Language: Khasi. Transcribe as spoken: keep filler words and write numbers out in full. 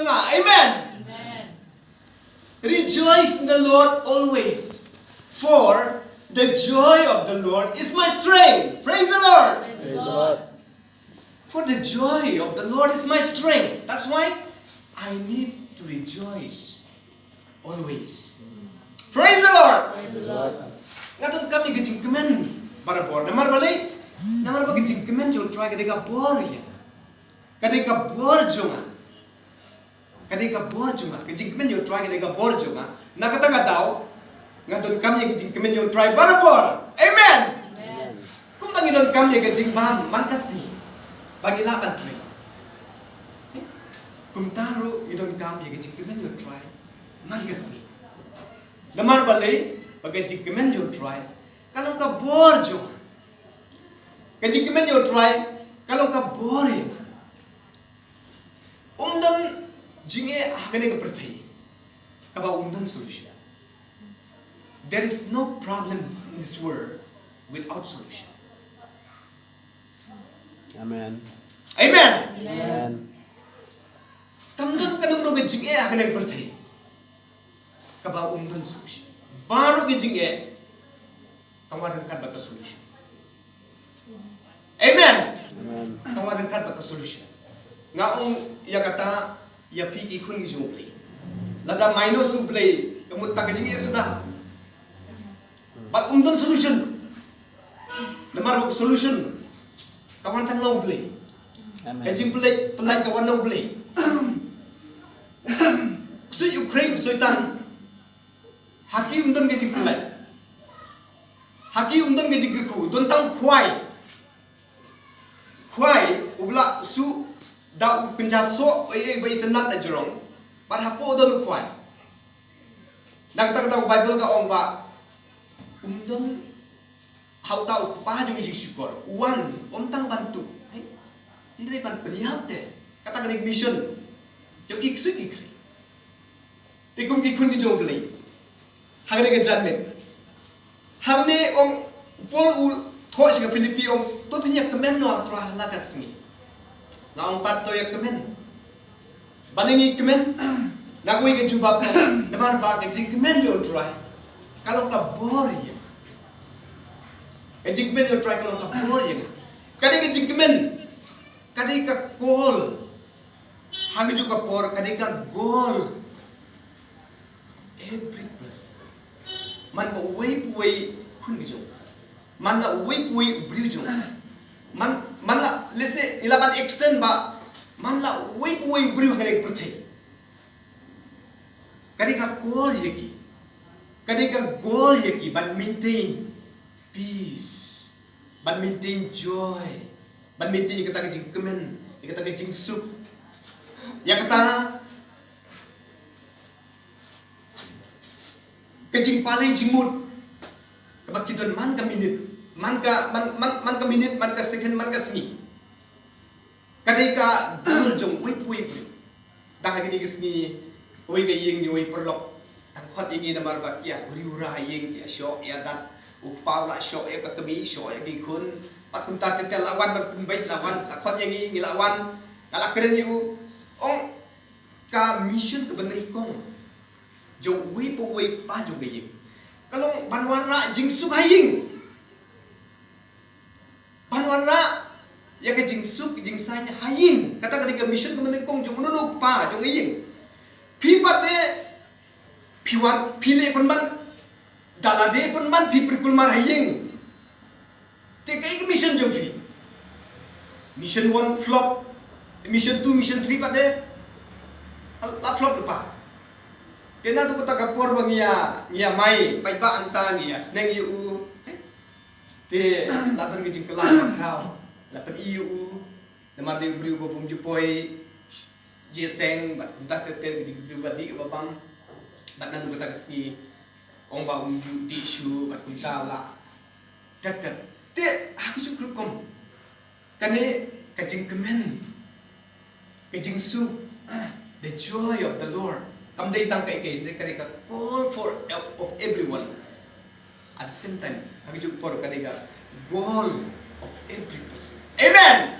Amen. Rejoice in the Lord always, for the joy of the Lord is my strength. Praise the Lord. Praise the Lord. For the joy of the Lord is my strength. That's why I need to rejoice always. Praise the Lord. Praise the Lord. Nga donkam ïa ka jingkmen barabor. Namar balei? Namar ba ka jingkmen jong U Trai ka dei ka bor ïa nga. Ka dei ka bor jong nga. Ka dei ka bor jong nga. Ka jingkmen ïa U Trai ka dei ka bor jong nga. Na kata ka daw nga donkam ïa ka jingkmen ïa U Trai barabor. Amen. Kumba ngi donkam ïa ka jingbam man ka sngi ba ngi lah ban trei, kumta ruh ngi donkam ïa ka jingkmen ïa U Trai man ka sngi. Namar balei? Ba ka jingkmen ïa U Trai ka long ka bor jong nga. Ka jingkmen ïa U Trai ka long ka bor ïa nga. Um don jingeh ha kane ka pyrthei kaba um don solution. There is no problems in this world without solution. Amen. Amen. Amen. Kam don kano kano ka jingeh ha kane ka pyrthei kaba um don solution. Baroh ka jingeh ka wan ryngkat bad ka solution. Amen. Amen. Ka wan ryngkat bad ka solution. Nga ong ïa kata ïa phi ki khun ki jong U Blei. Lada minus U Blei ka mut ta ka jingeh suda. Bad um don solution. Namar ba ka solution ka wan tang na U Blei. Ka Amen. jingpyllait, pyllait ka wan na U Blei. Ksuid u khrei u soitan. Ha ki um don ka jingpyllait. Ha ki um don ka jingkyrkhu, don tang khwai. Khwai u ba la shu da u kynja soh, eh, ba itynnad na jrong. Bad hapoh don u khwai. Na kata kata u Baibl ka ong ba um don ha uta u Kpa jong ka jingshukor, u wan ym tang ban tuh, hynrei ban pynïap te. Kata ka dei ka mission jong ki ksuid ki khrei. Te kum ki khun ki jong U Blei, ha kane ka janmiet, hangne ong u Paul u thoh sha ka Philippi, ong to phin ïa kmen noh ha U Trai ha la ka sngi. Nga ong pat to ïa kmen. Balei ngi kmen? Na kawei ka jubab, namar ba ka jingkmen jong U Trai ka long ka bor ïa nga. Ka jingkmen jong U Trai ka long ka bor ïa nga. Ka dei ka jingkmen, ka dei ka kol. Ha kajuh ka por ka dei ka goal. Every person. Man ba uwei pa uwei khun ka jong, man la uwei pa uwei u briew jong, man, man la, let's say, ngi lah ban extend ba man la uwei pa uwei u briew ha kane ka pyrthei. Ka dei ka goal ïa ki. Ka dei ka goal ïa ki ban maintain peace, ban maintain joy, ban maintain ïa kata ka jingkmen, ïa kata ka jingsuk, ïa kata ka jingpalei jingmut kaba ki don man ka minit, man ka, man, man, man ka minit, man ka second, man ka sngi. Ka dei ka goal jong uwei pa uwei u briew. Tang ha kine ki sngi, uwei ka ïing jong uwei u paralok, tang khot ïa ngi namar ba ki ïa uri ura ha ïing, ki ïa shoh ïa dat, u kpa u la shoh ïa ka kmie, shoh ïa ki khun. Bad kumta te te la wan, bad pynbeit la wan, la khot ïa ngi, ngi la wan, nga la kren ïa u. Ong ka mission kaba nyngkong jong uwei pa uwei u kpa jong ka ïing ka long ban wanrah jingsuk ha ïing. Ban wanrah ïa ka jingsuk jingsaiñ ha ïing. Kata ka dei ka mission kaba nyngkong jong uno uno u kpa jong ka ïing. Phi pat te phi wan, phi leh pynban, da lade pynban phi pyrkul mar ha ïing. Te kaei ka mission jong phi? Mission one flop, mission two, mission three pat te la flop lypa. Te naduh kata ka por ba ngi ïa, ngi ïa mai paidbah hangta, ngi ïa sneng ïa u. Te la don ka jingkylla bakhraw, la pyni ïa u. Namar dei u briew ba bym ju poi jingïaseng, bad kumta ter ter, ka dei u briew ba dih ba bang. Bad naduh kata ka sngi ong ba um ju dih shuh, bad kumta la ter ter. Te ha ka jingkyrkhu kum kane, ka jingkmen, ka jingsuk, the joy of the Lord, kam dei tang kaei kaei, ka dei ka call for, of everyone. At the same time, ha kajuh ka por ka dei ka goal of every person. Amen.